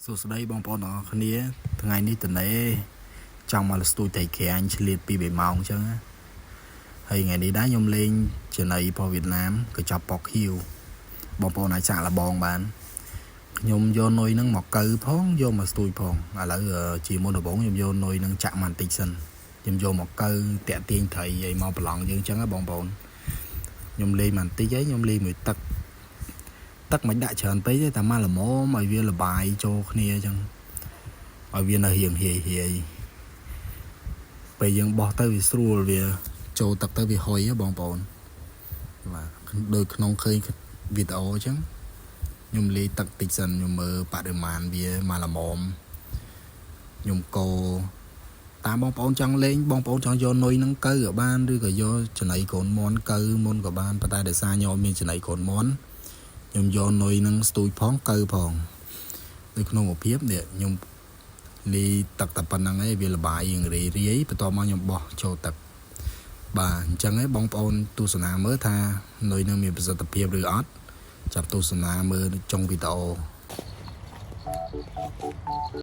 សួស្តីបងប្អូនទាំងអស់គ្នាថ្ងៃនេះតនេចង់មកស្ទូចត្រីក្រាញឆ្លៀតពី3ម៉ោងអញ្ចឹងណាហើយថ្ងៃនេះដែរខ្ញុំលេងចំណីរបស់វៀតណាមកញ្ចប់ប៉ុកខៀវបងប្អូនអាចសាកល្បងបានខ្ញុំយកនុយហ្នឹងមកកៅផងយកមកស្ទូចផងឥឡូវជាមុនដំបូងខ្ញុំយកនុយហ្នឹងចាក់មកបន្តិចសិនខ្ញុំយកមកកៅតាក់ទាញត្រីឲ្យមកប្រឡងយើងអញ្ចឹងណាបងប្អូនខ្ញុំលេងមកបន្តិចហើយខ្ញុំលេងមួយទឹក ទឹកមិនដាក់ច្រើនពេកទេតែមកល្មមឲ្យវាលបាយចូលគ្នាអញ្ចឹងឲ្យវានៅរៀងហៀយហៀយពេលយើងបោះទៅវាស្រួលវាចូលទឹកទៅវាហុយហ៎បងប្អូនបាទដូចក្នុងឃើញវីដេអូអញ្ចឹងខ្ញុំលាយទឹកតិចសិនខ្ញុំមើលបរិមាណវាមកល្មមខ្ញុំកូរតាមបងប្អូនចង់លេងបងប្អូនចង់យកនុយនឹងកៅក៏បានឬក៏យកចំណីកូនមន់កៅមុនក៏បានប៉ុន្តែដោយសារខ្ញុំអត់មានចំណីកូនមន់ ខ្ញុំយកនុយនឹងស្ទូចផងកៅផងនៅក្នុងរូបភាពនេះខ្ញុំលាយទឹកតែប៉ុណ្្នឹងឯងវាលបាយរៀងរាយរាយបន្ទាប់មកខ្ញុំបោះចូលទឹកបាទអញ្ចឹងឯងបងប្អូនទស្សនាមើលថានុយនឹងមានប្រសិទ្ធភាពឬអត់ចាប់ទស្សនាមើលចុងវីដេអូ។